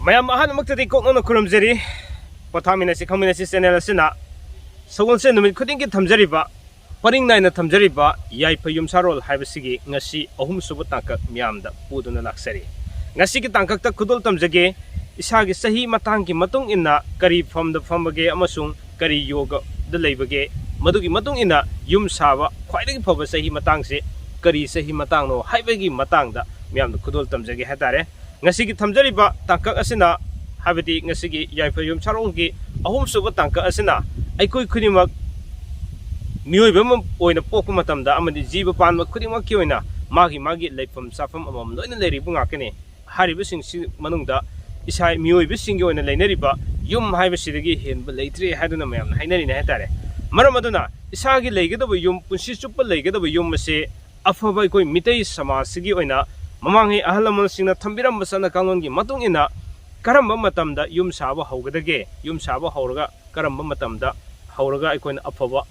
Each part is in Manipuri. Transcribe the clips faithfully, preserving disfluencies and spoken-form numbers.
ꯃꯌꯥꯝ ꯑꯍꯥꯟꯕꯃꯛꯇꯗꯤ ꯀꯣꯛꯅꯅ ꯈꯨꯔꯨꯝꯖꯔꯤ꯫ ꯄꯣꯊꯥꯃꯤꯟꯅꯁꯤ ꯈꯪꯃꯤꯟꯅꯁꯤ ꯆꯦꯅꯦꯜ ꯑꯁꯤꯅ ꯁꯒꯣꯜꯁꯦꯟ ꯅꯨꯃꯤꯠ ꯈꯨꯗꯤꯡꯒꯤ ꯊꯝꯖꯔꯤꯕ, ꯄꯔꯤꯡ ꯅꯥꯏꯅ ꯊꯝꯖꯔꯤꯕ ꯌꯥꯏꯐ ꯌꯨꯝꯁꯥꯔꯣꯜ ꯍꯥꯏꯕꯁꯤꯒꯤ ꯉꯁꯤ ꯑꯍꯨꯝꯁꯨꯕ ꯇꯥꯡꯀꯛ ꯃꯤꯌꯥꯝꯗ ꯄꯨꯗꯨꯅ ꯂꯥꯛꯆꯔꯤ꯫ ꯉꯁꯤꯒꯤ ꯇꯥꯡꯀꯛꯇ ꯈꯨꯗꯣꯜ ꯇꯝꯖꯒꯦ, ꯏꯁꯥꯒꯤ ꯆꯍꯤ ꯃꯇꯥꯡꯒꯤ ꯃꯇꯨꯡ ꯏꯟꯅ ꯀꯔꯤ ꯐꯝꯗ ꯐꯝꯕꯒꯦ ꯑꯃꯁꯨꯡ ꯀꯔꯤ ꯌꯣꯒꯗ ꯂꯩꯕꯒꯦ, ꯃꯗꯨꯒꯤ ꯃꯇꯨꯡ ꯏꯟꯅ ꯌꯨꯝ ꯁꯥꯕ ꯈ꯭ꯋꯥꯏꯗꯒꯤ ꯐꯕ ꯆꯍꯤ ꯃꯇꯥꯡꯁꯦ ꯀꯔꯤ ꯆꯍꯤ ꯃꯇꯥꯡꯅꯣ ꯍꯥꯏꯕꯒꯤ ꯃꯇꯥꯡꯗ ꯃꯤꯌꯥꯝꯗ ꯈꯨꯗꯣꯜ ꯇꯝꯖꯒꯦ ꯍꯥꯏꯇꯥꯔꯦ꯫ ꯉꯁꯤꯒꯤ ꯊꯝꯖꯔꯤꯕ ꯇꯥꯡꯀꯛ ꯑꯁꯤꯅ, ꯍꯥꯏꯕꯗꯤ ꯉꯁꯤꯒꯤ ꯌꯥꯏꯐ ꯌꯨꯝꯁꯥꯔꯣꯜꯒꯤ ꯑꯍꯨꯝꯁꯨꯕ ꯇꯥꯡꯀꯛ ꯑꯁꯤꯅ ꯑꯩꯈꯣꯏ ꯈꯨꯗꯤꯡꯃꯛ ꯃꯤꯑꯣꯏꯕ ꯑꯃ ꯑꯣꯏꯅ ꯄꯣꯛꯄ ꯃꯇꯝꯗ ꯑꯃꯗꯤ ꯖꯤꯕ ꯄꯥꯟꯕ ꯈꯨꯗꯤꯡꯃꯛꯀꯤ ꯑꯣꯏꯅ ꯃꯥꯒꯤ ꯃꯥꯒꯤ ꯂꯩꯐꯝ ꯆꯥꯐꯝ ꯑꯃꯃꯝ ꯂꯣꯏꯅ ꯂꯩꯔꯤꯕ ꯉꯥꯛꯇꯅꯤ꯫ ꯍꯥꯏꯔꯤꯕꯁꯤꯡꯁꯤ ꯃꯅꯨꯡꯗ ꯏꯁꯥ ꯃꯤꯑꯣꯏꯕꯁꯤꯡꯒꯤ ꯑꯣꯏꯅ ꯂꯩꯅꯔꯤꯕ ꯌꯨꯝ ꯍꯥꯏꯕꯁꯤꯗꯒꯤ ꯍꯦꯟꯕ ꯂꯩꯇ꯭ꯔꯦ ꯍꯥꯏꯗꯨꯅ ꯃꯌꯥꯝꯅ ꯍꯥꯏꯅꯔꯤꯅꯦ ꯍꯥꯏꯇꯥꯔꯦ꯫ ꯃꯔꯝ ꯑꯗꯨꯅ ꯏꯁꯥꯒꯤ ꯂꯩꯒꯗꯕ ꯌꯨꯝ, ꯄꯨꯟꯁꯤ ꯆꯨꯞꯄ ꯂꯩꯒꯗꯕ ꯌꯨꯝ ꯑꯁꯤ ꯑꯐꯕ ꯑꯩꯈꯣꯏ ꯃꯤꯇꯩ ꯁꯃꯥꯖꯁꯤꯒꯤ ꯑꯣꯏꯅ ꯃꯃꯥꯡꯉꯩ ꯑꯍꯜ ꯂꯃꯟꯁꯤꯡꯅ ꯊꯝꯕꯤꯔꯝꯕ ꯆꯠꯅ ꯀꯥꯡꯂꯣꯟꯒꯤ ꯃꯇꯨꯡ ꯏꯟꯅ ꯀꯔꯝꯕ ꯃꯇꯝꯗ ꯌꯨꯝ ꯁꯥꯕ ꯍꯧꯒꯗꯒꯦ, ꯌꯨꯝ ꯁꯥꯕ ꯍꯧꯔꯒ ꯀꯔꯝꯕ ꯃꯇꯝꯗ ꯍꯧꯔꯒ ꯑꯩꯈꯣꯏꯅ ꯑꯐꯕ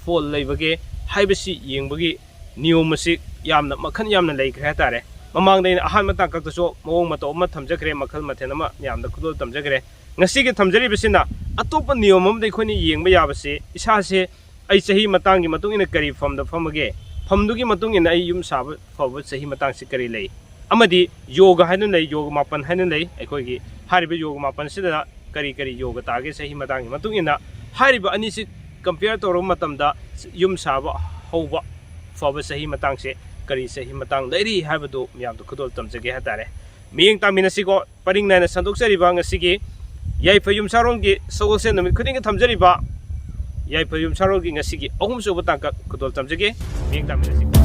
ꯐꯣꯜ ꯂꯩꯕꯒꯦ ꯍꯥꯏꯕꯁꯤ ꯌꯦꯡꯕꯒꯤ ꯅꯤꯌꯣꯝ ꯑꯁꯤ ꯌꯥꯝꯅ ꯃꯈꯜ ꯌꯥꯝꯅ ꯂꯩꯈ꯭ꯔꯦ ꯍꯥꯏꯇꯥꯔꯦ꯫ ꯃꯃꯥꯡꯗ ꯑꯩꯅ ꯑꯍꯥꯟꯕ ꯇꯥꯡꯀꯛꯇꯁꯨ ꯃꯑꯣꯡ ꯃꯇꯧ ꯑꯃ ꯊꯝꯖꯈ꯭ꯔꯦ, ꯃꯈꯜ ꯃꯊꯦꯜ ꯑꯃ ꯃꯌꯥꯝꯗ ꯈꯨꯗꯣꯜ ꯇꯝꯖꯈ꯭ꯔꯦ꯫ ꯉꯁꯤꯒꯤ ꯊꯝꯖꯔꯤꯕꯁꯤꯅ ꯑꯇꯣꯞꯄ ꯅꯤꯌꯣꯝ ꯑꯃꯗ ꯑꯩꯈꯣꯏꯅ ꯌꯦꯡꯕ ꯌꯥꯕꯁꯤ, ꯏꯁꯥꯁꯦ ꯑꯩ ꯆꯍꯤ ꯃꯇꯥꯡꯒꯤ ꯃꯇꯨꯡ ꯏꯟꯅ ꯀꯔꯤ ꯐꯝꯗ ꯐꯝꯃꯒꯦ, ꯐꯝꯗꯨꯒꯤ ꯃꯇꯨꯡ ꯏꯟꯅ ꯑꯩ ꯌꯨꯝ ꯁꯥꯕ ꯐꯕ ꯆꯍꯤ ꯃꯇꯥꯡꯁꯤ ꯀꯔꯤ ꯂꯩ, ꯑꯃꯗꯤ ꯌꯣꯒ ꯍꯥꯏꯅ ꯂꯩ, ꯌꯣꯒ ꯃꯥꯄꯟ ꯍꯥꯏꯅ ꯂꯩ꯫ ꯑꯩꯈꯣꯏꯒꯤ ꯍꯥꯏꯔꯤꯕ ꯌꯣꯒ ꯃꯥꯄꯟꯁꯤꯗ ꯀꯔꯤ ꯀꯔꯤ ꯌꯣꯒ ꯇꯥꯒꯦ ꯆꯍꯤ ꯃꯇꯥꯡꯒꯤ ꯃꯇꯨꯡ ꯏꯟꯅ, ꯍꯥꯏꯔꯤꯕ ꯑꯅꯤꯁꯤ ꯀꯝꯄꯤꯌꯔ ꯇꯧꯔꯕ ꯃꯇꯝꯗ ꯌꯨꯝ ꯁꯥꯕ ꯍꯧꯕ ꯐꯕ ꯆꯍꯤ ꯃꯇꯥꯡꯁꯦ ꯀꯔꯤ ꯆꯍꯤ ꯃꯇꯥꯡ ꯂꯩꯔꯤ ꯍꯥꯏꯕꯗꯨ ꯃꯌꯥꯝꯗ ꯈꯨꯗꯣꯜ ꯇꯝꯖꯒꯦ ꯍꯥꯏꯇꯥꯔꯦ꯫ ꯃꯤꯠꯌꯦꯡ ꯇꯥꯃꯤꯟꯅꯁꯤꯀꯣ꯫ ꯄꯔꯤꯡ ꯅꯥꯏꯅ ꯁꯟꯗꯣꯛꯆꯔꯤꯕ ꯉꯁꯤꯒꯤ ꯌꯥꯏꯐ ꯌꯨꯝꯁꯥꯔꯣꯜꯒꯤ ꯁꯒꯣꯜꯁꯦꯟ ꯅꯨꯃꯤꯠ ꯈꯨꯗꯤꯡꯒꯤ ꯊꯝꯖꯔꯤꯕ ꯌꯥꯏꯐ ꯌꯨꯝꯁꯥꯔꯣꯜꯒꯤ ꯉꯁꯤꯒꯤ ꯑꯍꯨꯝꯁꯨꯕ ꯇꯥꯡꯀꯛ ꯈꯨꯗꯣꯜ ꯇꯝꯖꯒꯦ꯫ ꯃꯤꯠꯌꯦꯡ ꯇꯥꯃꯤꯟꯅꯁꯤꯀꯣ꯫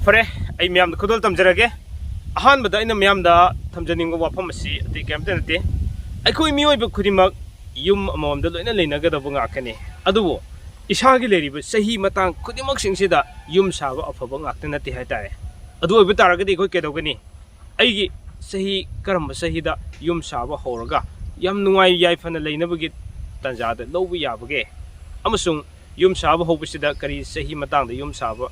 ꯐꯔꯦ, ꯑꯩ ꯃꯌꯥꯝꯗ ꯈꯨꯗꯣꯜ ꯇꯝꯖꯔꯒꯦ꯫ ꯑꯍꯥꯟꯕꯗ ꯑꯩꯅ ꯃꯌꯥꯝꯗ ꯊꯝꯖꯅꯤꯡꯕ ꯋꯥꯐꯝ ꯑꯁꯤ ꯑꯇꯩ ꯀꯔꯤꯝꯇ ꯅꯠꯇꯦ꯫ ꯑꯩꯈꯣꯏ ꯃꯤꯑꯣꯏꯕ ꯈꯨꯗꯤꯡꯃꯛ ꯌꯨꯝ ꯑꯃꯃꯝꯗ ꯂꯣꯏꯅ ꯂꯩꯅꯒꯗꯕ ꯉꯥꯛꯇꯅꯤ꯫ ꯑꯗꯨꯕꯨ ꯏꯁꯥꯒꯤ ꯂꯩꯔꯤꯕ ꯆꯍꯤ ꯃꯇꯥꯡ ꯈꯨꯗꯤꯡꯃꯛꯁꯤꯡꯁꯤꯗ ꯌꯨꯝ ꯁꯥꯕ ꯑꯐꯕ ꯉꯥꯛꯇ ꯅꯠꯇꯦ ꯍꯥꯏꯇꯥꯔꯦ꯫ ꯑꯗꯨ ꯑꯣꯏꯕ ꯇꯥꯔꯒꯗꯤ ꯑꯩꯈꯣꯏ ꯀꯩꯗꯧꯒꯅꯤ? ꯑꯩꯒꯤ ꯆꯍꯤ ꯀꯔꯝꯕ ꯆꯍꯤꯗ ꯌꯨꯝ ꯁꯥꯕ ꯍꯧꯔꯒ ꯌꯥꯝ ꯅꯨꯡꯉꯥꯏ ꯌꯥꯏꯐꯅ ꯂꯩꯅꯕꯒꯤ ꯇꯥꯟꯖꯥꯗ ꯂꯧꯕ ꯌꯥꯕꯒꯦ? ꯑꯃꯁꯨꯡ ꯌꯨꯝ ꯁꯥꯕ ꯍꯧꯕꯁꯤꯗ ꯀꯔꯤ ꯆꯍꯤ ꯃꯇꯥꯡꯗ ꯌꯨꯝ ꯁꯥꯕ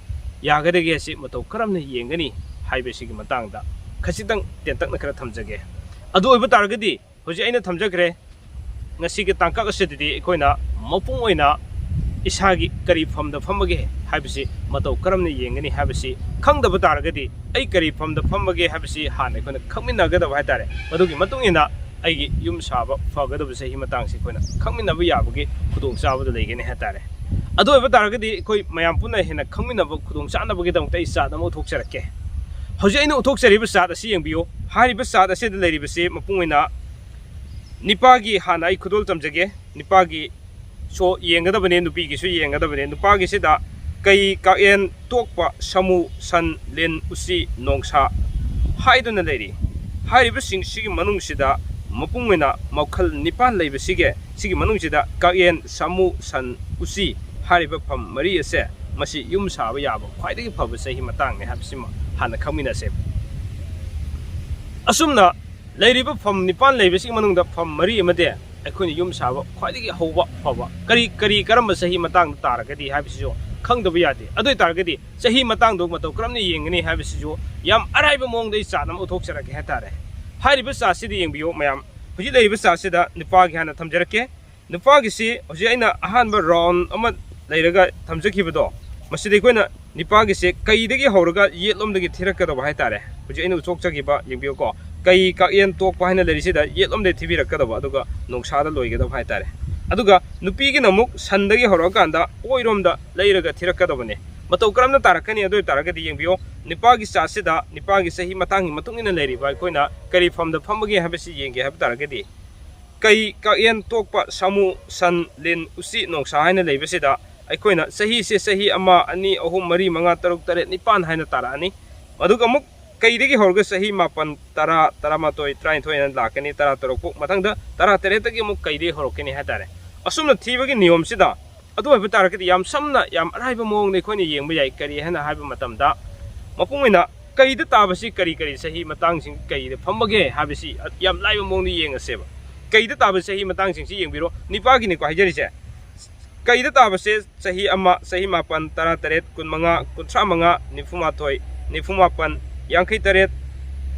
ꯌꯥꯒꯗꯒꯦ ꯍꯥꯏꯁꯤ ꯃꯇꯧ ꯀꯔꯝꯅ ꯌꯦꯡꯒꯅꯤ ꯍꯥꯏꯕꯁꯤꯒꯤ ꯃꯇꯥꯡꯗ ꯈꯖꯤꯛꯇꯪ ꯇꯦꯟꯇꯛꯅ ꯈꯔ ꯊꯝꯖꯒꯦ꯫ ꯑꯗꯨ ꯑꯣꯏꯕ ꯇꯥꯔꯒꯗꯤ ꯍꯧꯖꯤꯛ ꯑꯩꯅ ꯊꯝꯖꯈ꯭ꯔꯦ, ꯉꯁꯤꯒꯤ ꯇꯥꯡꯀꯛ ꯑꯁꯤꯗꯗꯤ ꯑꯩꯈꯣꯏꯅ ꯃꯄꯨꯡ ꯑꯣꯏꯅ ꯏꯁꯥꯒꯤ ꯀꯔꯤ ꯐꯝꯗ ꯐꯝꯃꯒꯦ ꯍꯥꯏꯕꯁꯤ ꯃꯇꯧ ꯀꯔꯝꯅ ꯌꯦꯡꯒꯅꯤ ꯍꯥꯏꯕꯁꯤ ꯈꯪꯗꯕ ꯇꯥꯔꯒꯗꯤ, ꯑꯩ ꯀꯔꯤ ꯐꯝꯗ ꯐꯝꯃꯒꯦ ꯍꯥꯏꯕꯁꯤ ꯍꯥꯟꯅ ꯑꯩꯈꯣꯏꯅ ꯈꯪꯃꯤꯟꯅꯒꯗꯕ ꯍꯥꯏꯇꯥꯔꯦ꯫ ꯃꯗꯨꯒꯤ ꯃꯇꯨꯡ ꯏꯟꯅ ꯑꯩꯒꯤ ꯌꯨꯝ ꯁꯥꯕ ꯐꯒꯗꯕ ꯆꯍꯤ ꯃꯇꯥꯡꯁꯤ ꯑꯩꯈꯣꯏꯅ ꯈꯪꯃꯤꯟꯅꯕ ꯌꯥꯕꯒꯤ ꯈꯨꯗꯣꯡꯆꯥꯕꯗꯨ ꯂꯩꯒꯅꯤ ꯍꯥꯏꯇꯥꯔꯦ꯫ ꯑꯗꯨ ꯑꯣꯏꯕ ꯇꯥꯔꯒꯗꯤ ꯑꯩꯈꯣꯏ ꯃꯌꯥꯝ ꯄꯨꯟꯅ ꯍꯦꯟꯅ ꯈꯪꯃꯤꯟꯅꯕ ꯈꯨꯗꯣꯡ ꯆꯥꯅꯕꯒꯤꯗꯃꯛꯇ ꯑꯩ ꯆꯥꯔꯠ ꯑꯃ ꯎꯠꯊꯣꯛꯆꯔꯛꯀꯦ꯫ ꯍꯧꯖꯤꯛ ꯑꯩꯅ ꯎꯠꯊꯣꯛꯆꯔꯤꯕ ꯆꯥꯔꯠ ꯑꯁꯤ ꯌꯦꯡꯕꯤꯌꯨ꯫ ꯍꯥꯏꯔꯤꯕ ꯆꯥꯔꯠ ꯑꯁꯤꯗ ꯂꯩꯔꯤꯕꯁꯤ ꯃꯄꯨꯡ ꯑꯣꯏꯅ ꯅꯤꯄꯥꯒꯤ ꯍꯥꯟꯅ ꯑꯩ ꯈꯨꯗꯣꯜ ꯇꯝꯖꯒꯦ꯫ ꯅꯤꯄꯥꯒꯤ ꯁꯣ ꯌꯦꯡꯒꯗꯕꯅꯦ, ꯅꯨꯄꯤꯒꯤꯁꯨ ꯌꯦꯡꯒꯗꯕꯅꯦ꯫ ꯅꯨꯄꯥꯒꯤꯁꯤꯗ ꯀꯩ, ꯀꯥꯛꯌꯦꯟ, ꯇꯣꯛꯄ, ꯁꯥꯃꯨ, ꯁꯟ, ꯂꯤꯟ, ꯎꯆꯤ, ꯅꯣꯡꯁꯥ ꯍꯥꯏꯗꯨꯅ ꯂꯩꯔꯤ꯫ ꯍꯥꯏꯔꯤꯕꯁꯤꯡꯁꯤꯒꯤ ꯃꯅꯨꯡꯁꯤꯗ ꯃꯄꯨꯡ ꯑꯣꯏꯅ ꯃꯈꯜ ꯅꯤꯄꯥꯟ ꯂꯩꯕꯁꯤꯒꯤ, ꯁꯤꯒꯤ ꯃꯅꯨꯡꯁꯤꯗ ꯀꯥꯛꯌꯦꯟ, ꯁꯥꯃꯨ, ꯁꯟ, ꯎꯆꯤ ꯍꯥꯏꯔꯤꯕ ꯐꯝ ꯃꯔꯤ ꯑꯁꯦ ꯃꯁꯤ ꯌꯨꯝ ꯁꯥꯕ ꯌꯥꯕ ꯈ꯭ꯋꯥꯏꯗꯒꯤ ꯐꯕ ꯆꯍꯤ ꯃꯇꯥꯡꯅꯤ ꯍꯥꯏꯕꯁꯤꯃ ꯍꯥꯟꯅ ꯈꯪꯃꯤꯟꯅꯁꯦ꯫ ꯑꯁꯨꯝꯅ ꯂꯩꯔꯤꯕ ꯐꯝ ꯅꯤꯄꯥꯟ ꯂꯩꯕꯁꯤꯒꯤ ꯃꯅꯨꯡꯗ ꯐꯝ ꯃꯔꯤ ꯑꯃꯗꯤ ꯑꯩꯈꯣꯏꯅ ꯌꯨꯝ ꯁꯥꯕ ꯈ꯭ꯋꯥꯏꯗꯒꯤ ꯍꯧꯕ ꯐꯕ ꯀꯔꯤ, ꯀꯔꯤ, ꯀꯔꯝꯕ ꯆꯍꯤ ꯃꯇꯥꯡꯗ ꯇꯥꯔꯒꯗꯤ ꯍꯥꯏꯕꯁꯤꯁꯨ ꯈꯪꯗꯕ ꯌꯥꯗꯦ꯫ ꯑꯗꯨ ꯑꯣꯏ ꯇꯥꯔꯒꯗꯤ ꯆꯍꯤ ꯃꯇꯥꯡꯗꯣ ꯃꯇꯧ ꯀꯔꯝꯅ ꯌꯦꯡꯒꯅꯤ ꯍꯥꯏꯕꯁꯤꯁꯨ ꯌꯥꯝ ꯑꯔꯥꯏꯕ ꯃꯑꯣꯡꯗ ꯑꯩ ꯆꯥꯔꯠ ꯑꯃ ꯎꯠꯊꯣꯛꯆꯔꯛꯀꯦ ꯍꯥꯏꯇꯥꯔꯦ꯫ ꯍꯥꯏꯔꯤꯕ ꯆꯥꯔꯠꯁꯤꯗ ꯌꯦꯡꯕꯤꯌꯨ ꯃꯌꯥꯝ꯫ ꯍꯧꯖꯤꯛ ꯂꯩꯔꯤꯕ ꯆꯥꯔꯠꯁꯤꯗ ꯅꯨꯄꯥꯒꯤ ꯍꯥꯟꯅ ꯊꯝꯖꯔꯛꯀꯦ꯫ ꯅꯨꯄꯥꯒꯤꯁꯤ ꯍꯧꯖꯤꯛ ꯑꯩꯅ ꯑꯍꯥꯟꯕ ꯔꯥꯎꯟ ꯑꯃ ꯂꯩꯔꯒ ꯊꯝꯖꯈꯤꯕꯗꯣ, ꯃꯁꯤꯗ ꯑꯩꯈꯣꯏꯅ ꯅꯤꯄꯥꯒꯤꯁꯦ ꯀꯩꯗꯒꯤ ꯍꯧꯔꯒ ꯌꯦꯠꯂꯣꯝꯗꯒꯤ ꯊꯤꯔꯛꯀꯗꯧꯕ ꯍꯥꯏꯇꯥꯔꯦ꯫ ꯍꯧꯖꯤꯛ ꯑꯩꯅ ꯎꯠꯊꯣꯛꯆꯈꯤꯕ ꯌꯦꯡꯕꯤꯌꯨꯀꯣ, ꯀꯩ, ꯀꯥꯛꯌꯦꯟ, ꯇꯣꯛꯄ ꯍꯥꯏꯅ ꯂꯩꯔꯤꯁꯤꯗ ꯌꯦꯠꯂꯣꯝꯗꯒꯤ ꯊꯤꯕꯤꯔꯛꯀꯗꯧꯕ, ꯑꯗꯨꯒ ꯅꯣꯡꯁꯥꯗ ꯂꯣꯏꯒꯗꯕ ꯍꯥꯏꯇꯥꯔꯦ꯫ ꯑꯗꯨꯒ ꯅꯨꯄꯤꯒꯤꯅ ꯑꯃꯨꯛ ꯁꯟꯗꯒꯤ ꯍꯧꯔꯛꯑꯀꯥꯟꯗ ꯑꯣꯏꯔꯣꯝꯗ ꯂꯩꯔꯒ ꯊꯤꯔꯛꯀꯗꯕꯅꯦ꯫ ꯃꯇꯧ ꯀꯔꯝꯅ ꯇꯥꯔꯛꯀꯅꯤ ꯑꯗꯨ ꯑꯣꯏ ꯇꯥꯔꯒꯗꯤ ꯌꯦꯡꯕꯤꯌꯣ, ꯅꯤꯄꯥꯒꯤ ꯆꯥꯔꯠꯁꯤꯗ ꯅꯤꯄꯥꯒꯤ ꯆꯍꯤ ꯃꯇꯥꯡꯒꯤ ꯃꯇꯨꯡ ꯏꯟꯅ ꯂꯩꯔꯤꯕ ꯑꯩꯈꯣꯏꯅ ꯀꯔꯤ ꯐꯝꯗ ꯐꯝꯕꯒꯦ ꯍꯥꯏꯕꯁꯤ ꯌꯦꯡꯒꯦ ꯍꯥꯏꯕ ꯇꯥꯔꯒꯗꯤ, ꯀꯩ, ꯀꯥꯛꯌꯦꯟ, ꯇꯣꯛꯄ, ꯁꯥꯃꯨ, ꯁꯟ, ꯂꯤꯟ, ꯎꯆꯤ, ꯅꯣꯡꯁꯥ ꯍꯥꯏꯅ ꯂꯩꯕꯁꯤꯗ ꯑꯩꯈꯣꯏꯅ ꯆꯍꯤꯁꯦ ꯆꯍꯤ ꯑꯃ, ꯑꯅꯤ, ꯑꯍꯨꯝ, ꯃꯔꯤ, ꯃꯉꯥ, ꯇꯔꯨꯛ, ꯇꯔꯦꯠ, ꯅꯤꯄꯥꯟ ꯍꯥꯏꯅ ꯇꯥꯔꯛꯑꯅꯤ꯫ ꯑꯗꯨꯒ ꯑꯃꯨꯛ ꯀꯩꯗꯒꯤ ꯍꯧꯔꯒ ꯆꯍꯤ ꯃꯥꯄꯟ, ꯇꯔꯥ, ꯇꯔꯥꯃꯥꯊꯣꯏ, ꯇꯔꯥꯅꯤꯊꯣꯏ ꯍꯥꯏꯅ ꯂꯥꯛꯀꯅꯤ, ꯇꯔꯥ ꯇꯔꯨꯛ ꯐꯥꯎ꯫ ꯃꯊꯪꯗ ꯇꯔꯥ ꯇꯔꯦꯠꯇꯒꯤ ꯑꯃꯨꯛ ꯀꯩꯗꯒꯤ ꯍꯧꯔꯛꯀꯅꯤ ꯍꯥꯏꯇꯥꯔꯦ꯫ ꯑꯁꯨꯝꯅ ꯊꯤꯕꯒꯤ ꯅꯤꯌꯣꯝꯁꯤꯗ ꯑꯗꯨ ꯑꯣꯏꯕ ꯇꯥꯔꯒꯗꯤ ꯌꯥꯝ ꯁꯝꯅ, ꯌꯥꯝ ꯑꯔꯥꯏꯕ ꯃꯑꯣꯡꯗ ꯑꯩꯈꯣꯏꯅ ꯌꯦꯡꯕ ꯌꯥꯏ꯫ ꯀꯔꯤ ꯍꯥꯏꯅ ꯍꯥꯏꯕ ꯃꯇꯝꯗ, ꯃꯄꯨꯡ ꯑꯣꯏꯅ ꯀꯩꯗ ꯇꯥꯕꯁꯤ ꯀꯔꯤ ꯀꯔꯤ ꯆꯍꯤ ꯃꯇꯥꯡꯁꯤꯡ ꯀꯩꯗ ꯐꯝꯕꯒꯦ ꯍꯥꯏꯕꯁꯤ ꯌꯥꯝ ꯂꯥꯏꯕ ꯃꯑꯣꯡꯗ ꯌꯦꯡꯉꯁꯦꯕ꯫ ꯀꯩꯗ ꯇꯥꯕ ꯆꯍꯤ ꯃꯇꯥꯡꯁꯤꯡꯁꯤ ꯌꯦꯡꯕꯤꯔꯣ, ꯅꯤꯄꯥꯒꯤꯅꯤꯀꯣ ꯍꯥꯏꯖꯔꯤꯁꯦ꯫ ꯀꯩꯗ ꯇꯥꯕꯁꯦ ꯆꯍꯤ ꯑꯃ, ꯆꯍꯤ ꯃꯥꯄꯟ, ꯇꯔꯥꯇꯔꯦꯠ, ꯀꯨꯟꯃꯉꯥ, ꯀꯨꯟꯊ꯭ꯔꯥ ꯃꯉꯥ, ꯅꯤꯐꯨ ꯃꯥꯊꯣꯏ, ꯅꯤꯐꯨ ꯃꯥꯄꯟ, ꯌꯥꯡꯈꯩ ꯇꯔꯦꯠ,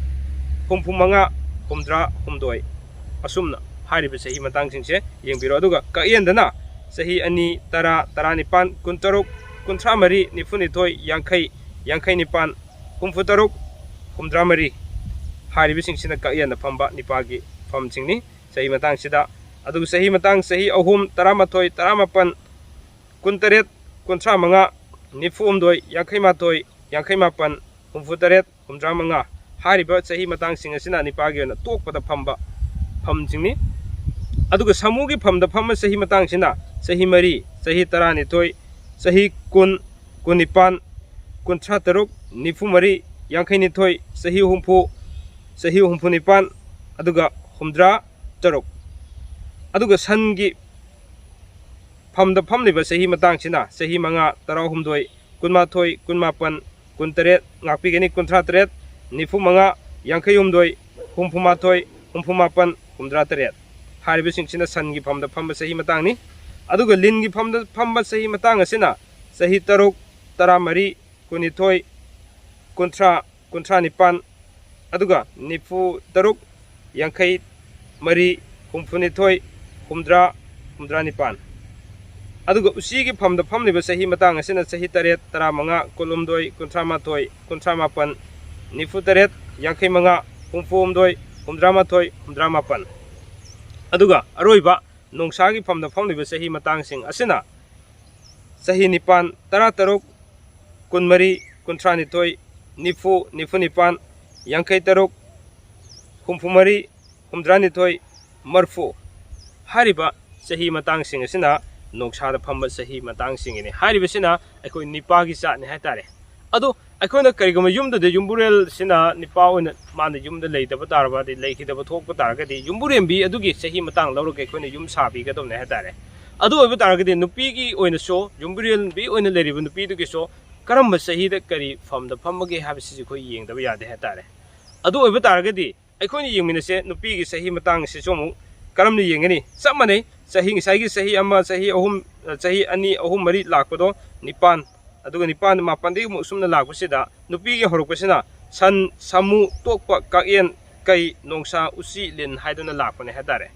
ꯍꯨꯝꯐꯨ ꯃꯉꯥ, ꯍꯨꯝꯗ꯭ꯔꯥ ꯍꯨꯝꯗꯣꯏ꯫ ꯑꯁꯨꯝꯅ ꯍꯥꯏꯔꯤꯕ ꯆꯍꯤ ꯃꯇꯥꯡꯁꯤꯡꯁꯦ ꯌꯦꯡꯕꯤꯔꯣ꯫ ꯑꯗꯨꯒ ꯀꯛꯌꯦꯟꯗꯅ ꯆꯍꯤ ꯑꯅꯤ, ꯇꯔꯥ, ꯇꯔꯥꯅꯤꯄꯥꯟ, ꯀꯨꯟꯇꯔꯨꯛ, ꯀꯨꯟꯊ꯭ꯔꯥ ꯃꯔꯤ, ꯅꯤꯐꯨꯅꯤꯊꯣꯏ, ꯌꯥꯡꯈꯩ, ꯌꯥꯡꯈꯩ ꯅꯤꯄꯥꯟ, ꯍꯨꯝꯐꯨ ꯇꯔꯨꯛ, ꯍꯨꯝꯗ꯭ꯔꯥ ꯃꯔꯤ꯫ ꯍꯥꯏꯔꯤꯕꯁꯤꯡꯁꯤꯅ ꯀꯛꯌꯦꯟꯗ ꯐꯝꯕ ꯅꯤꯄꯥꯒꯤ ꯐꯝꯁꯤꯡꯅꯤ ꯆꯍꯤ ꯃꯇꯥꯡꯁꯤꯗ꯫ ꯑꯗꯨꯒ ꯆꯍꯤ ꯃꯇꯥꯡ ꯆꯍꯤ ꯑꯍꯨꯝ, ꯇꯔꯥꯃꯥꯊꯣꯏ, ꯇꯔꯥꯃꯥꯄꯟ, ꯀꯨꯟꯇꯔꯦꯠ, ꯀꯨꯟꯊ꯭ꯔꯥ ꯃꯉꯥ, ꯅꯤꯐꯨ ꯍꯨꯝꯗꯣꯏ, ꯌꯥꯡꯈꯩ ꯃꯥꯊꯣꯏ, ꯌꯥꯡꯈꯩ ꯃꯥꯄꯟ, ꯍꯨꯝꯐꯨ ꯇꯔꯦꯠ, ꯍꯨꯝꯗ꯭ꯔꯥ ꯃꯉꯥ꯫ ꯍꯥꯏꯔꯤꯕ ꯆꯍꯤ ꯃꯇꯥꯡꯁꯤꯡ ꯑꯁꯤꯅ ꯅꯤꯄꯥꯒꯤ ꯑꯣꯏꯅ ꯇꯣꯛꯄꯗ ꯐꯝꯕ ꯐꯝꯁꯤꯡꯅꯤ꯫ ꯑꯗꯨꯒ ꯁꯃꯨꯒꯤ ꯐꯝꯗ ꯐꯝꯕ ꯆꯍꯤ ꯃꯇꯥꯡꯁꯤꯅ ꯆꯍꯤ ꯃꯔꯤ, ꯆꯍꯤ ꯇꯔꯥꯅꯤꯊꯣꯏ, ꯆꯍꯤ ꯀꯨꯟ, ꯀꯨꯟꯅꯤꯄꯥꯟ, ꯀꯨꯟꯊ꯭ꯔꯥ ꯇꯔꯨꯛ, ꯅꯤꯐꯨ ꯃꯔꯤ, ꯌꯥꯡꯈꯩ ꯅꯤꯊꯣꯏ, ꯆꯍꯤ ꯍꯨꯝꯐꯨ, ꯆꯍꯤ ꯍꯨꯝꯐꯨ ꯅꯤꯄꯥꯟ, ꯑꯗꯨꯒ ꯍꯨꯝꯗ꯭ꯔꯥ ꯇꯔꯨꯛ꯫ ꯑꯗꯨꯒ ꯁꯟꯒꯤ ꯐꯝꯗ ꯐꯝꯂꯤꯕ ꯆꯍꯤ ꯃꯇꯥꯡꯁꯤꯅ ꯆꯍꯤ ꯃꯉꯥ, ꯇꯔꯥꯍꯨꯝꯗꯣꯏ, ꯀꯨꯟꯃꯥꯊꯣꯏ, ꯀꯨꯟꯃꯥꯄꯟ, ꯀꯨꯟꯇꯔꯦꯠ, ꯉꯥꯛꯄꯤꯒꯅꯤ, ꯀꯨꯟꯊ꯭ꯔꯥ ꯇꯔꯦꯠ, ꯅꯤꯐꯨ ꯃꯉꯥ, ꯌꯥꯡꯈꯩ ꯍꯨꯝꯗꯣꯏ, ꯍꯨꯝꯐꯨ ꯃꯥꯊꯣꯏ, ꯍꯨꯝꯐꯨ ꯃꯥꯄꯟ, ꯍꯨꯝꯗ꯭ꯔꯥ ꯇꯔꯦꯠ꯫ ꯍꯥꯏꯔꯤꯕꯁꯤꯡꯁꯤꯅ ꯁꯟꯒꯤ ꯐꯝꯗ ꯐꯝꯕ ꯆꯍꯤ ꯃꯇꯥꯡꯅꯤ꯫ ꯑꯗꯨꯒ ꯂꯤꯟꯒꯤ ꯐꯝꯗ ꯐꯝꯕ ꯆꯍꯤ ꯃꯇꯥꯡ ꯑꯁꯤꯅ ꯆꯍꯤ ꯇꯔꯨꯛ, ꯇꯔꯥꯃꯔꯤ, ꯀꯨꯟꯅꯤꯊꯣꯏ, ꯀꯨꯟꯊ꯭ꯔꯥ, ꯀꯨꯟꯊ꯭ꯔꯥ ꯅꯤꯄꯥꯟ, ꯑꯗꯨꯒ ꯅꯤꯐꯨ ꯇꯔꯨꯛ, ꯌꯥꯡꯈꯩ ꯃꯔꯤ, ꯍꯨꯝꯐꯨ ꯅꯤꯊꯣꯏ, ꯍꯨꯝꯗ꯭ꯔꯥ, ꯍꯨꯝꯗ꯭ꯔꯥ ꯅꯤꯄꯥꯟ꯫ ꯑꯗꯨꯒ ꯎꯆꯤꯒꯤ ꯐꯝꯗ ꯐꯝꯂꯤꯕ ꯆꯍꯤ ꯃꯇꯥꯡ ꯑꯁꯤꯅ ꯆꯍꯤ ꯇꯔꯦꯠ, ꯇꯔꯥꯃꯉꯥ, ꯀꯨꯟꯍꯨꯝꯗꯣꯏ, ꯀꯨꯟꯊ꯭ꯔꯥ ꯃꯥꯊꯣꯏ, ꯀꯨꯟꯊ꯭ꯔꯥ ꯃꯥꯄꯟ, ꯅꯤꯐꯨ ꯇꯔꯦꯠ, ꯌꯥꯡꯈꯩ ꯃꯉꯥ, ꯍꯨꯝꯐꯨ ꯍꯨꯝꯗꯣꯏ, ꯍꯨꯝꯗ꯭ꯔꯥ ꯃꯥꯊꯣꯏ, ꯍꯨꯝꯗ꯭ꯔꯥ ꯃꯥꯄꯟ꯫ ꯑꯗꯨꯒ ꯑꯔꯣꯏꯕ ꯅꯣꯡꯁꯥꯒꯤ ꯐꯝꯗ ꯐꯝꯂꯤꯕ ꯆꯍꯤ ꯃꯇꯥꯡꯁꯤꯡ ꯑꯁꯤꯅ ꯆꯍꯤ ꯅꯤꯄꯥꯟ, ꯇꯔꯥ ꯇꯔꯨꯛ, ꯀꯨꯟ ꯃꯔꯤ, ꯀꯨꯟꯊ꯭ꯔꯥ ꯅꯤꯊꯣꯏ, ꯅꯤꯐꯨ, ꯅꯤꯐꯨ ꯅꯤꯄꯥꯟ, ꯌꯥꯡꯈꯩ ꯇꯔꯨꯛ, ꯍꯨꯝꯐꯨ ꯃꯔꯤ, ꯍꯨꯝꯗ꯭ꯔꯥ ꯅꯤꯊꯣꯏ, ꯃꯔꯐꯨ꯫ ꯍꯥꯏꯔꯤꯕ ꯆꯍꯤ ꯃꯇꯥꯡꯁꯤꯡ ꯑꯁꯤꯅ ꯅꯣꯡꯁꯥꯗ ꯐꯝꯕ ꯆꯍꯤ ꯃꯇꯥꯡꯁꯤꯡꯒꯤꯅꯤ꯫ ꯍꯥꯏꯔꯤꯕꯁꯤꯅ ꯑꯩꯈꯣꯏ ꯅꯤꯄꯥꯒꯤ ꯆꯥꯠꯅꯤ ꯍꯥꯏꯇꯥꯔꯦ꯫ ꯑꯗꯣ ꯑꯩꯈꯣꯏꯅ ꯀꯔꯤꯒꯨꯝꯕ ꯌꯨꯝꯗꯨꯗ ꯌꯨꯝꯕꯨꯔꯦꯜꯁꯤꯅ ꯅꯤꯄꯥ ꯑꯣꯏꯅ ꯃꯥꯅ ꯌꯨꯝꯗ ꯂꯩꯇꯕ ꯇꯥꯔꯕꯗꯤ, ꯂꯩꯈꯤꯗꯕ ꯊꯣꯛꯄ ꯇꯥꯔꯒꯗꯤ, ꯌꯨꯝꯕꯨꯔꯦꯝꯕꯤ ꯑꯗꯨꯒꯤ ꯆꯍꯤ ꯃꯇꯥꯡ ꯂꯧꯔꯒ ꯑꯩꯈꯣꯏꯅ ꯌꯨꯝ ꯁꯥꯕꯤꯒꯗꯕꯅꯦ ꯍꯥꯏꯇꯥꯔꯦ꯫ ꯑꯗꯨ ꯑꯣꯏꯕ ꯇꯥꯔꯒꯗꯤ ꯅꯨꯄꯤꯒꯤ ꯑꯣꯏꯅꯁꯨ, ꯌꯨꯝꯕꯨꯔꯦꯝꯕꯤ ꯑꯣꯏꯅ ꯂꯩꯔꯤꯕ ꯅꯨꯄꯤꯗꯨꯒꯤꯁꯨ ꯀꯔꯝꯕ ꯆꯍꯤꯗ ꯀꯔꯤ ꯐꯝꯗ ꯐꯝꯃꯒꯦ ꯍꯥꯏꯕꯁꯤꯁꯨ ꯑꯩꯈꯣꯏ ꯌꯦꯡꯗꯕ ꯌꯥꯗꯦ ꯍꯥꯏꯇꯥꯔꯦ꯫ ꯑꯗꯨ ꯑꯣꯏꯕ ꯇꯥꯔꯒꯗꯤ ꯑꯩꯈꯣꯏꯅ ꯌꯦꯡꯃꯤꯟꯅꯁꯦ, ꯅꯨꯄꯤꯒꯤ ꯆꯍꯤ ꯃꯇꯥꯡ ꯑꯁꯤꯁꯨ ꯑꯃꯨꯛ ꯀꯔꯝꯅ ꯌꯦꯡꯒꯅꯤ? ꯆꯞ ꯃꯥꯟꯅꯩ, ꯆꯍꯤ, ꯉꯁꯥꯏꯒꯤ ꯆꯍꯤ ꯑꯃ, ꯆꯍꯤ ꯑꯍꯨꯝ, ꯆꯍꯤ ꯑꯅꯤ, ꯑꯍꯨꯝ, ꯃꯔꯤ ꯂꯥꯛꯄꯗꯣ ꯅꯤꯄꯥꯟ, ꯑꯗꯨꯒ ꯅꯤꯄꯥꯟ, ꯃꯥꯄꯟꯗꯒꯤ ꯑꯃꯨꯛ ꯁꯨꯝꯅ ꯂꯥꯛꯄꯁꯤꯗ ꯅꯨꯄꯤꯒꯤ ꯍꯧꯔꯛꯄꯁꯤꯅ ꯁꯟ, ꯁꯥꯃꯨ, ꯇꯣꯛꯄ, ꯀꯛꯌꯦꯟ, ꯀꯩ, ꯅꯣꯡꯁꯥ, ꯎꯆꯤ, ꯂꯤꯟ ꯍꯥꯏꯗꯨꯅ ꯂꯥꯛꯄꯅꯦ ꯍꯥꯏꯇꯥꯔꯦ꯫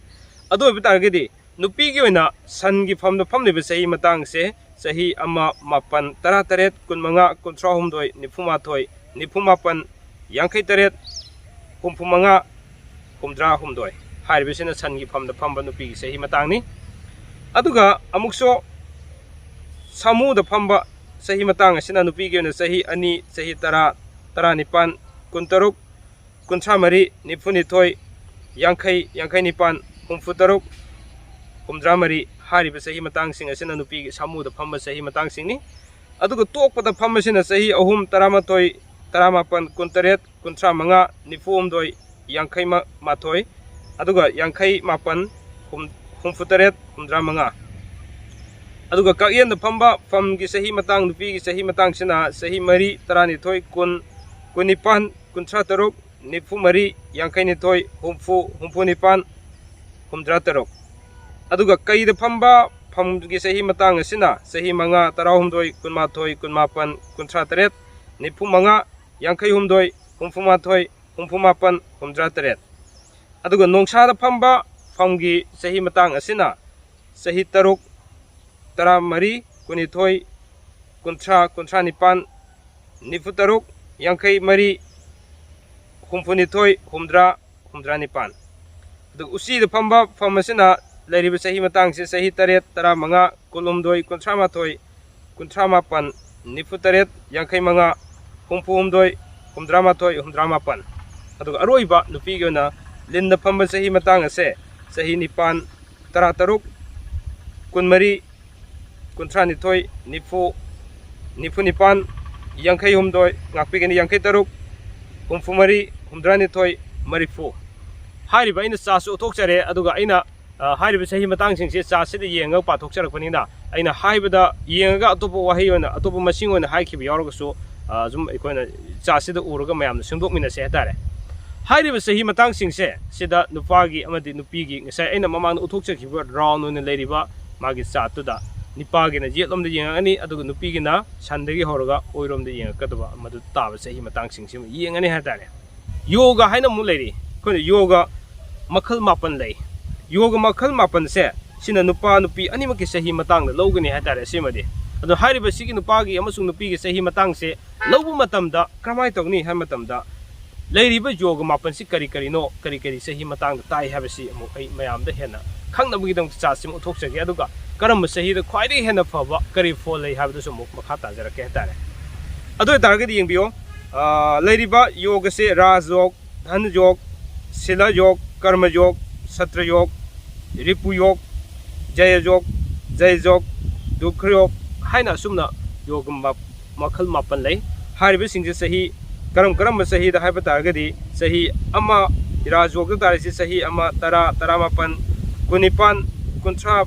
ꯑꯗꯨ ꯑꯣꯏꯕ ꯇꯥꯔꯒꯗꯤ ꯅꯨꯄꯤꯒꯤ ꯑꯣꯏꯅ ꯁꯟꯒꯤ ꯐꯝꯗ ꯐꯝꯂꯤꯕ ꯆꯍꯤ ꯃꯇꯥꯡꯁꯦ ꯆꯍꯤ ꯑꯃ, ꯃꯥꯄꯟ, ꯇꯔꯥꯇꯔꯦꯠ, ꯀꯨꯟꯃꯉꯥ, ꯀꯨꯟꯊ꯭ꯔꯥꯍꯨꯝꯗꯣꯏ, ꯅꯤꯐꯨꯃꯥꯊꯣꯏ, ꯅꯤꯐꯨꯃꯥꯄꯟ, ꯌꯥꯡꯈꯩꯇꯔꯦꯠ, ꯍꯨꯝꯐꯨꯃꯉꯥ, ꯍꯨꯝꯗ꯭ꯔꯥꯍꯨꯝꯗꯣꯏ ꯍꯥꯏꯔꯤꯕꯁꯤꯅ ꯁꯟꯒꯤ ꯐꯝꯗ ꯐꯝꯕ ꯅꯨꯄꯤꯒꯤ ꯆꯍꯤ ꯃꯇꯥꯡꯅꯤ꯫ ꯑꯗꯨꯒ ꯑꯃꯨꯛꯁꯨ ꯁꯥꯃꯨꯗ ꯐꯝꯕ ꯆꯍꯤ ꯃꯇꯥꯡ ꯑꯁꯤꯅ ꯅꯨꯄꯤꯒꯤ ꯑꯣꯏꯅ ꯆꯍꯤ ꯑꯅꯤ, ꯆꯍꯤ ꯇꯔꯥ, ꯇꯔꯥꯅꯤꯄꯥꯟ, ꯀꯨꯟꯇꯔꯨꯛ, ꯀꯨꯟꯊ꯭ꯔꯥ ꯃꯔꯤ, ꯅꯤꯐꯨꯅꯤꯊꯣꯏ, ꯌꯥꯡꯈꯩ, ꯌꯥꯡꯈꯩ ꯅꯤꯄꯥꯟ, ꯍꯨꯝꯐꯨ ꯇꯔꯨꯛ, ꯍꯨꯝꯗ꯭ꯔꯥ ꯃꯔꯤ ꯍꯥꯏꯔꯤꯕ ꯆꯍꯤ ꯃꯇꯥꯡꯁꯤꯡ ꯑꯁꯤꯅ ꯅꯨꯄꯤꯒꯤ ꯁꯥꯃꯨꯗ ꯐꯝꯕ ꯆꯍꯤ ꯃꯇꯥꯡꯁꯤꯡꯅꯤ꯫ ꯑꯗꯨꯒ ꯇꯣꯛꯄꯗ ꯐꯝꯕꯁꯤꯅ ꯆꯍꯤ ꯑꯍꯨꯝ, ꯇꯔꯥꯃꯥꯊꯣꯏ, ꯇꯔꯥꯃꯥꯄꯟ, ꯀꯨꯟꯇꯔꯦꯠ, ꯀꯨꯟꯊ꯭ꯔꯥ ꯃꯉꯥ, ꯅꯤꯐꯨ ꯍꯨꯝꯗꯣꯏ, ꯌꯥꯡꯈꯩ ꯃꯥꯊꯣꯏ, ꯑꯗꯨꯒ ꯌꯥꯡꯈꯩ ꯃꯥꯄꯟ, ꯍꯨꯝ-, ꯍꯨꯝꯐꯨ ꯇꯔꯦꯠ, ꯍꯨꯝꯗ꯭ꯔꯥ ꯃꯉꯥ꯫ ꯑꯗꯨꯒ ꯀꯛꯌꯦꯟꯗ ꯐꯝꯕ ꯐꯝꯒꯤ ꯆꯍꯤ ꯃꯇꯥꯡ, ꯅꯨꯄꯤꯒꯤ ꯆꯍꯤ ꯃꯇꯥꯡꯁꯤꯅ ꯆꯍꯤ ꯃꯔꯤ, ꯇꯔꯥꯅꯤꯊꯣꯏ, ꯀꯨꯟ, ꯀꯨꯟꯅꯤꯄꯥꯟ, ꯀꯨꯟꯊ꯭ꯔꯥ ꯇꯔꯨꯛ, ꯅꯤꯐꯨ ꯃꯔꯤ, ꯌꯥꯡꯈꯩ ꯅꯤꯊꯣꯏ, ꯍꯨꯝꯐꯨ, ꯍꯨꯝꯐꯨ ꯅꯤꯄꯥꯟ, ꯍꯨꯝꯗ꯭ꯔꯥ ꯇꯔꯨꯛ꯫ ꯑꯗꯨꯒ ꯀꯩꯗ ꯐꯝꯕ ꯐꯝꯒꯤ ꯆꯍꯤ ꯃꯇꯥꯡ ꯑꯁꯤꯅ ꯆꯍꯤ ꯃꯉꯥ, ꯇꯔꯥꯍꯨꯝꯗꯣꯏ, ꯀꯨꯟꯃꯥꯊꯣꯏ, ꯀꯨꯟꯃꯥꯄꯟ, ꯀꯨꯟꯊ꯭ꯔꯥ ꯇꯔꯦꯠ, ꯅꯤꯐꯨ ꯃꯉꯥ, ꯌꯥꯡꯈꯩ ꯍꯨꯝꯗꯣꯏ, ꯍꯨꯝꯐꯨ ꯃꯥꯊꯣꯏ, ꯍꯨꯝꯐꯨ ꯃꯥꯄꯟ, ꯍꯨꯝꯗ꯭ꯔꯥ ꯇꯔꯦꯠ꯫ ꯑꯗꯨꯒ ꯅꯣꯡꯁꯥꯗ ꯐꯝꯕ ꯐꯝꯒꯤ ꯆꯍꯤ ꯃꯇꯥꯡ ꯑꯁꯤꯅ ꯆꯍꯤ ꯇꯔꯨꯛ, ꯇꯔꯥꯃꯔꯤ, ꯀꯨꯟꯅꯤꯊꯣꯏ, ꯀꯨꯟꯊ꯭ꯔꯥ, ꯀꯨꯟꯊ꯭ꯔꯥ ꯅꯤꯄꯥꯟ, ꯅꯤꯐꯨ ꯇꯔꯨꯛ, ꯌꯥꯡꯈꯩ ꯃꯔꯤ, ꯍꯨꯝꯐꯨꯅꯤꯊꯣꯏ, ꯍꯨꯝꯗ꯭ꯔꯥ, ꯍꯨꯝꯗ꯭ꯔꯥ ꯅꯤꯄꯥꯟ꯫ ꯑꯗꯨꯒ ꯎꯆꯤꯗ ꯐꯝꯕ ꯐꯝ ꯑꯁꯤꯅ ꯂꯩꯔꯤꯕ ꯆꯍꯤ ꯃꯇꯥꯡꯁꯤ ꯆꯍꯤ ꯇꯔꯦꯠ, ꯇꯔꯥꯃꯉꯥ, ꯀꯨꯟꯍꯨꯝꯗꯣꯏ, ꯀꯨꯟꯊ꯭ꯔꯥ ꯃꯥꯊꯣꯏ, ꯀꯨꯟꯊ꯭ꯔꯥ ꯃꯥꯄꯟ, ꯅꯤꯐꯨ ꯇꯔꯦꯠ, ꯌꯥꯡꯈꯩ ꯃꯉꯥ, ꯍꯨꯝꯐꯨ ꯍꯨꯝꯗꯣꯏ, ꯍꯨꯝꯗ꯭ꯔꯥ ꯃꯥꯊꯣꯏ, ꯍꯨꯝꯗ꯭ꯔꯥ ꯃꯥꯄꯟ꯫ ꯑꯗꯨꯒ ꯑꯔꯣꯏꯕ ꯅꯨꯄꯤꯒꯤ ꯑꯣꯏꯅ ꯂꯤꯟꯗ ꯐꯝꯕ ꯆꯍꯤ ꯃꯇꯥꯡ ꯑꯁꯦ ꯆꯍꯤ ꯅꯤꯄꯥꯟ, ꯇꯔꯥ ꯇꯔꯨꯛ, ꯀꯨꯟꯃꯔꯤ, ꯀꯨꯟꯊ꯭ꯔꯥ ꯅꯤꯊꯣꯏ, ꯅꯤꯐꯨ, ꯅꯤꯐꯨ ꯅꯤꯄꯥꯟ, ꯌꯥꯡꯈꯩ ꯍꯨꯝꯗꯣꯏ, ꯉꯥꯛꯄꯤꯒꯅꯤ, ꯌꯥꯡꯈꯩ ꯇꯔꯨꯛ, ꯍꯨꯝꯐꯨ ꯃꯔꯤ, ꯍꯨꯝꯗ꯭ꯔꯥ ꯅꯤꯊꯣꯏ, ꯃꯔꯤꯐꯨ꯫ ꯍꯥꯏꯔꯤꯕ ꯑꯩꯅ ꯆꯥꯔꯠꯁꯨ ꯎꯠꯊꯣꯛꯆꯔꯦ, ꯑꯗꯨꯒ ꯑꯩꯅ, ꯑ, ꯍꯥꯏꯔꯤꯕ ꯆꯍꯤ ꯃꯇꯥꯡꯁꯤꯡꯁꯦ ꯆꯥꯔꯠꯁꯤꯗ ꯌꯦꯡꯉꯒ ꯄꯥꯊꯣꯛꯆꯔꯛꯄꯅꯤꯅ, ꯑꯩꯅ ꯍꯥꯏꯕꯗ ꯌꯦꯡꯉꯒ ꯑꯇꯣꯞꯄ ꯋꯥꯍꯩ ꯑꯣꯏꯅ, ꯑꯇꯣꯞꯄ ꯃꯁꯤꯡ ꯑꯣꯏꯅ ꯍꯥꯏꯈꯤꯕ ꯌꯥꯎꯔꯒꯁꯨ, ꯑ, ꯁꯨꯝ ꯑꯩꯈꯣꯏꯅ ꯆꯥꯔꯠꯁꯤꯗ ꯎꯔꯒ ꯃꯌꯥꯝꯅ ꯁꯦꯝꯗꯣꯛꯃꯤꯟꯅꯁꯦ ꯍꯥꯏꯇꯥꯔꯦ꯫ ꯍꯥꯏꯔꯤꯕ ꯆꯍꯤ ꯃꯇꯥꯡꯁꯤꯡꯁꯦ ꯁꯤꯗ ꯅꯨꯄꯥꯒꯤ ꯑꯃꯗꯤ ꯅꯨꯄꯤꯒꯤ, ꯉꯁꯥꯏ ꯑꯩꯅ ꯃꯃꯥꯡꯗ ꯎꯠꯊꯣꯛꯆꯈꯤꯕ ꯔꯥꯎꯟ ꯑꯣꯏꯅ ꯂꯩꯔꯤꯕ ꯃꯥꯒꯤ ꯆꯥꯔꯠꯇꯨꯗ, ꯅꯨꯄꯥꯒꯤꯅ ꯌꯦꯠꯂꯣꯝꯗ ꯌꯦꯡꯉꯛꯑꯅꯤ, ꯑꯗꯨꯒ ꯅꯨꯄꯤꯒꯤꯅ ꯁꯟꯗꯒꯤ ꯍꯧꯔꯒ ꯑꯣꯏꯔꯣꯝꯗ ꯌꯦꯡꯉꯛꯀꯗꯕ ꯃꯗꯨ ꯇꯥꯕ ꯆꯍꯤ ꯃꯇꯥꯡꯁꯤꯡꯁꯤ ꯑꯃꯨꯛ ꯌꯦꯡꯉꯅꯤ ꯍꯥꯏꯇꯥꯔꯦ꯫ ꯌꯣꯒ ꯍꯥꯏꯅ ꯑꯃꯨꯛ ꯂꯩꯔꯤ꯫ ꯑꯩꯈꯣꯏꯅ ꯌꯣꯒ ꯃꯈꯜ ꯃꯥꯄꯟ ꯂꯩ꯫ ꯌꯣꯒ ꯃꯈꯜ ꯃꯥꯄꯟꯁꯦ ꯁꯤꯅ ꯅꯨꯄꯥ ꯅꯨꯄꯤ ꯑꯅꯤꯃꯛꯀꯤ ꯆꯍꯤ ꯃꯇꯥꯡꯗ ꯂꯧꯒꯅꯤ ꯍꯥꯏꯇꯥꯔꯦ꯫ ꯁꯤꯃꯗꯤ ꯑꯗꯣ ꯍꯥꯏꯔꯤꯕ ꯁꯤꯒꯤ ꯅꯨꯄꯥꯒꯤ ꯑꯃꯁꯨꯡ ꯅꯨꯄꯤꯒꯤ ꯆꯍꯤ ꯃꯇꯥꯡꯁꯦ ꯂꯧꯕ ꯃꯇꯝꯗ ꯀꯔꯝꯍꯥꯏꯅ ꯇꯧꯅꯤ ꯍꯥꯏꯕ ꯃꯇꯝꯗ, ꯂꯩꯔꯤꯕ ꯌꯣꯒ ꯃꯥꯄꯟꯁꯤ ꯀꯔꯤ ꯀꯔꯤꯅꯣ, ꯀꯔꯤ ꯀꯔꯤ ꯆꯍꯤ ꯃꯇꯥꯡꯗ ꯇꯥꯏ ꯍꯥꯏꯕꯁꯤ ꯑꯃꯨꯛ ꯑꯩ ꯃꯌꯥꯝꯗ ꯍꯦꯟꯅ ꯈꯪꯅꯕꯒꯤꯗꯃꯛꯇ ꯆꯥꯔꯠꯁꯤ ꯑꯃꯨꯛ ꯎꯠꯊꯣꯛꯆꯒꯦ꯫ ꯑꯗꯨꯒ ꯀꯔꯝꯕ ꯆꯍꯤꯗ ꯈ꯭ꯋꯥꯏꯗꯒꯤ ꯍꯦꯟꯅ ꯐꯕ ꯀꯔꯤ ꯐꯣꯜ ꯂꯩ ꯍꯥꯏꯕꯗꯨꯁꯨ ꯑꯃꯨꯛ ꯃꯈꯥ ꯇꯥꯖꯔꯛꯀꯦ ꯍꯥꯏꯇꯥꯔꯦ꯫ ꯑꯗꯨ ꯑꯣꯏꯇꯥꯔꯒꯗꯤ ꯌꯦꯡꯕꯤꯌꯣ, ꯑ, ꯂꯩꯔꯤꯕ ꯌꯣꯒꯁꯦ ꯔꯥꯖ ꯌꯣꯒ, ꯙꯟ ꯌꯣꯒ, ꯁꯤꯂ ꯌꯣꯒ, ꯀꯔꯃ ꯌꯣꯒ, ꯁꯇ꯭ꯔ ꯌꯣꯒ, ꯔꯤꯄꯨ ꯌꯣꯒ, ꯖꯌ ꯌꯣꯒ, ꯖꯌ ꯌꯣꯒ, ꯗꯨꯈ꯭ꯔ ꯌꯣꯒ ꯍꯥꯏꯅ ꯑꯁꯨꯝꯅ ꯌꯣꯒ ꯃ-, ꯃꯈꯜ ꯃꯥꯄꯟ ꯂꯩ꯫ ꯍꯥꯏꯔꯤꯕꯁꯤꯡꯁꯦ ꯆꯍꯤ ꯀꯔꯝ ꯀꯔꯝꯕ ꯆꯍꯤꯗ ꯍꯥꯏꯕ ꯇꯥꯔꯒꯗꯤ, ꯆꯍꯤ ꯑꯃ, ꯔꯥꯖ ꯌꯣꯒꯗ ꯇꯥꯔꯤꯁꯤ ꯆꯍꯤ ꯑꯃ, ꯇꯔꯥ, ꯇꯔꯥꯃꯥꯄꯟ, ꯀꯨꯟꯅꯤꯄꯥꯟ, ꯀꯨꯟꯊ꯭ꯔꯥ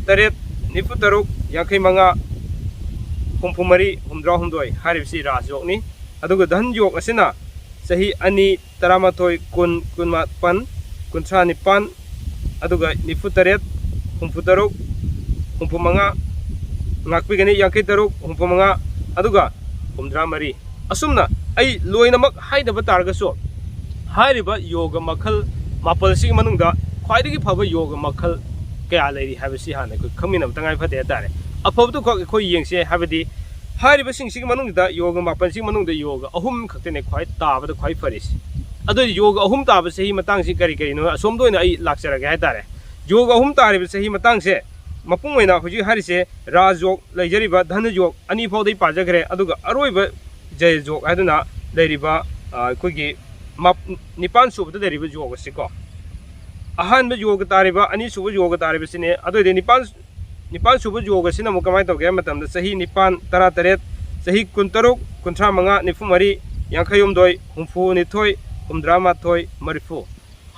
ꯇꯔꯦꯠ, ꯅꯤꯐꯨ ꯇꯔꯨꯛ, ꯌꯥꯡꯈꯩ ꯃꯉꯥ, ꯍꯨꯝꯐꯨ ꯃꯔꯤ, ꯍꯨꯝꯗ꯭ꯔꯥ ꯍꯨꯝꯗꯣꯏ ꯍꯥꯏꯔꯤꯕꯁꯤ ꯔꯥꯖ ꯌꯣꯒꯅꯤ꯫ ꯑꯗꯨꯒ ꯙꯟ ꯌꯣꯒ ꯑꯁꯤꯅ ꯆꯍꯤ ꯑꯅꯤ, ꯇꯔꯥꯃꯥꯊꯣꯏ, ꯀꯨꯟ, ꯀꯨꯟꯃꯥꯄꯟ, ꯀꯨꯟꯊ꯭ꯔꯥ ꯅꯤꯄꯥꯟ, ꯑꯗꯨꯒ ꯅꯤꯐꯨ ꯇꯔꯦꯠ, ꯍꯨꯝꯐꯨ ꯇꯔꯨꯛ, ꯍꯨꯝꯐꯨ ꯃꯉꯥ, ꯉꯥꯛꯄꯤꯒꯅꯤ, ꯌꯥꯡꯈꯩ ꯇꯔꯨꯛ, ꯍꯨꯝꯐꯨ ꯃꯉꯥ, ꯑꯗꯨꯒ ꯍꯨꯝꯗ꯭ꯔꯥ ꯃꯔꯤ꯫ ꯑꯁꯨꯝꯅ ꯑꯩ ꯂꯣꯏꯅꯃꯛ ꯍꯥꯏꯗꯕ ꯇꯥꯔꯒꯁꯨ, ꯍꯥꯏꯔꯤꯕ ꯌꯣꯒ ꯃꯈꯜ ꯃꯥꯄꯜꯁꯤꯒꯤ ꯃꯅꯨꯡꯗ ꯈ꯭ꯋꯥꯏꯗꯒꯤ ꯐꯕ ꯌꯣꯒ ꯃꯈꯜ ꯀꯌꯥ ꯂꯩꯔꯤ ꯍꯥꯏꯕꯁꯤ ꯍꯥꯟꯅ ꯑꯩꯈꯣꯏ ꯈꯪꯃꯤꯟꯅꯕ ꯇꯉꯥꯏ ꯐꯗꯦ ꯍꯥꯏꯇꯥꯔꯦ꯫ ꯑꯐꯕꯗꯨꯈꯛ ꯑꯩꯈꯣꯏ ꯌꯦꯡꯁꯦ, ꯍꯥꯏꯕꯗꯤ ꯍꯥꯏꯔꯤꯕꯁꯤꯡꯁꯤꯒꯤ ꯃꯅꯨꯡꯁꯤꯗ, ꯌꯣꯒ ꯃꯥꯄꯜꯁꯤꯒꯤ ꯃꯅꯨꯡꯗ ꯌꯣꯒ ꯑꯍꯨꯝ ꯈꯛꯇꯅꯦ ꯈ꯭ꯋꯥꯏ ꯇꯥꯕꯗ ꯈ꯭ꯋꯥꯏ ꯐꯔꯤꯁꯤ꯫ ꯑꯗꯨ ꯌꯣꯒ ꯑꯍꯨꯝ ꯇꯥꯕ ꯆꯍꯤ ꯃꯇꯥꯡꯁꯤ ꯀꯔꯤ ꯀꯔꯤꯅꯣ, ꯑꯁꯣꯝꯗ ꯑꯣꯏꯅ ꯑꯩ ꯂꯥꯛꯆꯔꯒꯦ ꯍꯥꯏꯇꯥꯔꯦ꯫ ꯌꯣꯒ ꯑꯍꯨꯝ ꯇꯥꯔꯤꯕ ꯆꯍꯤ ꯃꯇꯥꯡꯁꯦ, ꯃꯄꯨꯡ ꯑꯣꯏꯅ ꯍꯧꯖꯤꯛ ꯍꯥꯏꯔꯤꯁꯦ, ꯔꯥꯖ ꯌꯣꯒ, ꯂꯩꯖꯔꯤꯕ ꯙꯅ ꯌꯣꯒ ꯑꯅꯤ ꯐꯥꯎꯗ ꯑꯩ ꯄꯥꯖꯈ꯭ꯔꯦ, ꯑꯗꯨꯒ ꯑꯔꯣꯏꯕ ꯖꯌ ꯌꯣꯒ ꯍꯥꯏꯗꯨꯅ ꯂꯩꯔꯤꯕ, ꯑ, ꯑꯩꯈꯣꯏꯒꯤ ꯃꯥꯞ-, ꯅꯤꯄꯥꯟ ꯁꯨꯕꯗ ꯂꯩꯔꯤꯕ ꯌꯣꯒ ꯑꯁꯤꯀꯣ꯫ ꯑꯍꯥꯟꯕ ꯌꯣꯒ ꯇꯥꯔꯤꯕ, ꯑꯅꯤꯁꯨꯕ ꯌꯣꯒ ꯇꯥꯔꯤꯕꯁꯤꯅꯦ꯫ ꯑꯗꯨ ꯑꯣꯏꯔꯗꯤ ꯅꯤꯄꯥꯟ, ꯅꯤꯄꯥꯟ ꯁꯨꯕ ꯌꯣꯒ ꯑꯁꯤꯅ ꯑꯃꯨꯛ ꯀꯃꯥꯏꯅ ꯇꯧꯒꯦ ꯍꯥꯏꯕ ꯃꯇꯝꯗ, ꯆꯍꯤ ꯅꯤꯄꯥꯟ, ꯇꯔꯥ ꯇꯔꯦꯠ, ꯆꯍꯤ ꯀꯨꯟ ꯇꯔꯨꯛ, ꯀꯨꯟꯊ꯭ꯔꯥ ꯃꯉꯥ, ꯅꯤꯐꯨ ꯃꯔꯤ, ꯌꯥꯡꯈꯩ ꯍꯨꯝꯗꯣꯏ, ꯍꯨꯝꯐꯨ ꯅꯤꯊꯣꯏ, ꯍꯨꯝꯗ꯭ꯔꯥ ꯃꯥꯊꯣꯏ, ꯃꯔꯤꯐꯨ꯫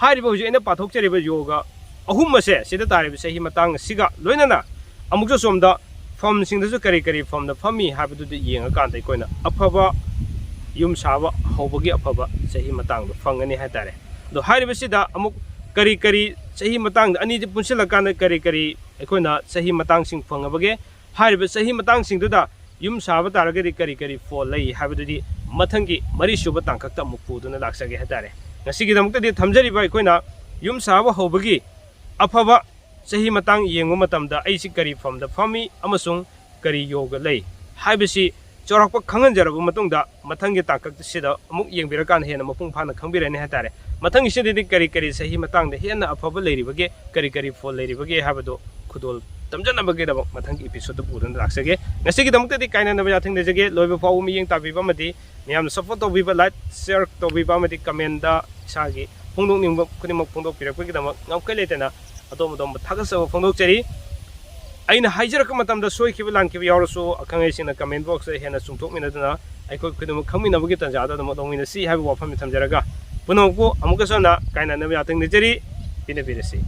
ꯍꯥꯏꯔꯤꯕ ꯍꯧꯖꯤꯛ ꯑꯩꯅ ꯄꯥꯊꯣꯛꯆꯔꯤꯕ ꯌꯣꯒ ꯑꯍꯨꯝ ꯑꯁꯦ, ꯁꯤꯗ ꯇꯥꯔꯤꯕ ꯆꯍꯤ ꯃꯇꯥꯡ ꯑꯁꯤꯒ ꯂꯣꯏꯅꯅ ꯑꯃꯨꯛꯁꯨ ꯑꯁꯣꯝꯗ ꯐꯝꯁꯤꯡꯗꯁꯨ ꯀꯔꯤ ꯀꯔꯤ ꯐꯝꯗ ꯐꯝꯃꯤ ꯍꯥꯏꯕꯗꯨꯗꯤ ꯌꯦꯡꯉꯀꯥꯟꯗ ꯑꯩꯈꯣꯏꯅ ꯑꯐꯕ ꯌꯨꯝ ꯁꯥꯕ ꯍꯧꯕꯒꯤ ꯑꯐꯕ ꯆꯍꯤ ꯃꯇꯥꯡꯗꯣ ꯐꯪꯒꯅꯤ ꯍꯥꯏꯇꯥꯔꯦ꯫ ꯑꯗꯣ ꯍꯥꯏꯔꯤꯕꯁꯤꯗ ꯑꯃꯨꯛ ꯀꯔꯤ ꯀꯔꯤ ꯆꯍꯤ ꯃꯇꯥꯡꯗ ꯑꯅꯤꯁꯤ ꯄꯨꯟꯁꯤꯜꯂꯀꯥꯟꯗ ꯀꯔꯤ ꯀꯔꯤ ꯑꯩꯈꯣꯏꯅ ꯆꯍꯤ ꯃꯇꯥꯡꯁꯤꯡ ꯐꯪꯉꯕꯒꯦ? ꯍꯥꯏꯔꯤꯕ ꯆꯍꯤ ꯃꯇꯥꯡꯁꯤꯡꯗꯨꯗ ꯌꯨꯝ ꯁꯥꯕ ꯇꯥꯔꯒꯗꯤ ꯀꯔꯤ ꯀꯔꯤ ꯐꯣꯜ ꯂꯩ ꯍꯥꯏꯕꯗꯨꯗꯤ ꯃꯊꯪꯒꯤ ꯃꯔꯤꯁꯨꯕ ꯇꯥꯡꯀꯛꯇ ꯑꯃꯨꯛ ꯄꯨꯗꯨꯅ ꯂꯥꯛꯆꯒꯦ ꯍꯥꯏꯇꯥꯔꯦ꯫ ꯉꯁꯤꯒꯤꯗꯃꯛꯇꯗꯤ ꯊꯝꯖꯔꯤꯕ ꯑꯩꯈꯣꯏꯅ ꯌꯨꯝ ꯁꯥꯕ ꯍꯧꯕꯒꯤ ꯑꯐꯕ ꯆꯍꯤ ꯃꯇꯥꯡ ꯌꯦꯡꯕ ꯃꯇꯝꯗ ꯑꯩꯁꯤ ꯀꯔꯤ ꯐꯝꯗ ꯐꯝꯃꯤ ꯑꯃꯁꯨꯡ ꯀꯔꯤ ꯌꯣꯒ ꯂꯩ ꯍꯥꯏꯕꯁꯤ ꯆꯥꯎꯔꯥꯛꯄ ꯈꯪꯍꯟꯖꯔꯕ ꯃꯇꯨꯡꯗ, ꯃꯊꯪꯒꯤ ꯇꯥꯡꯀꯛꯁꯤꯗ ꯑꯃꯨꯛ ꯌꯦꯡꯕꯤꯔꯀꯥꯟꯗ ꯍꯦꯟꯅ ꯃꯄꯨꯡ ꯐꯥꯅ ꯈꯪꯕꯤꯔꯅꯤ ꯍꯥꯏꯇꯥꯔꯦ꯫ ꯃꯊꯪꯒꯤꯁꯤꯗꯗꯤ ꯀꯔꯤ ꯀꯔꯤ ꯆꯍꯤ ꯃꯇꯥꯡꯗ ꯍꯦꯟꯅ ꯑꯐꯕ ꯂꯩꯔꯤꯕꯒꯦ, ꯀꯔꯤ ꯀꯔꯤ ꯐꯣꯜ ꯂꯩꯔꯤꯕꯒꯦ ꯍꯥꯏꯕꯗꯨ ꯈꯨꯗꯣꯜ ꯇꯝꯖꯅꯕꯒꯤꯗꯃꯛ ꯃꯊꯪꯒꯤ ꯏꯄꯤꯁꯣꯗꯇ ꯄꯨꯗꯨꯅ ꯂꯥꯛꯆꯒꯦ꯫ ꯉꯁꯤꯒꯤꯗꯃꯛꯇꯗꯤ ꯀꯥꯏꯅꯅꯕ ꯌꯥꯊꯪ ꯅꯤꯖꯒꯦ꯫ ꯂꯣꯏꯕ ꯐꯥꯎꯕ ꯃꯤꯠꯌꯦꯡ ꯇꯥꯕꯤꯕ ꯑꯃꯗꯤ ꯃꯌꯥꯝꯅ ꯁꯞꯄꯣꯔꯠ ꯇꯧꯕꯤꯕ, ꯂꯥꯏꯛ, ꯁꯤꯌꯔ ꯇꯧꯕꯤꯕ ꯑꯃꯗꯤ ꯀꯃꯦꯟꯗ ꯏꯁꯥꯒꯤ ꯐꯣꯡꯗꯣꯛꯅꯤꯡꯕ ꯈꯨꯗꯤꯡꯃꯛ ꯐꯣꯡꯗꯣꯛꯄꯤꯔꯛꯄꯒꯤꯗꯃꯛ ꯉꯝꯈꯩ ꯂꯩꯇꯅ ꯑꯗꯣꯝ ꯑꯗꯣꯝꯕꯨ ꯊꯥꯒꯠꯆꯕ ꯐꯣꯡꯗꯣꯛꯆꯔꯤ꯫ ꯑꯩꯅ ꯍꯥꯏꯖꯔꯛꯄ ꯃꯇꯝꯗ ꯁꯣꯏꯈꯤꯕ ꯂꯥꯟꯈꯤꯕ ꯌꯥꯎꯔꯁꯨ, ꯑꯈꯪ ꯑꯍꯩꯁꯤꯡꯅ ꯀꯃꯦꯟ ꯕꯣꯛꯁꯇ ꯍꯦꯟꯅ ꯆꯨꯝꯊꯣꯛꯃꯤꯟꯅꯗꯨꯅ ꯑꯩꯈꯣꯏ ꯈꯨꯗꯤꯡꯃꯛ ꯈꯪꯃꯤꯟꯅꯕꯒꯤ ꯇꯥꯟꯖꯥꯗ ꯑꯗꯨꯃꯛ ꯂꯧꯃꯤꯟꯅꯁꯤ ꯍꯥꯏꯕ ꯋꯥꯐꯝꯁꯤ ꯊꯝꯖꯔꯒ, ꯄꯨꯝꯅꯃꯛꯄꯨ ꯑꯃꯨꯛꯀꯁꯨ ꯍꯟꯅ ꯀꯥꯏꯅꯅꯕ ꯌꯥꯊꯪ ꯅꯤꯖꯔꯤ꯫ ꯄꯤꯅꯕꯤꯔꯁꯤ꯫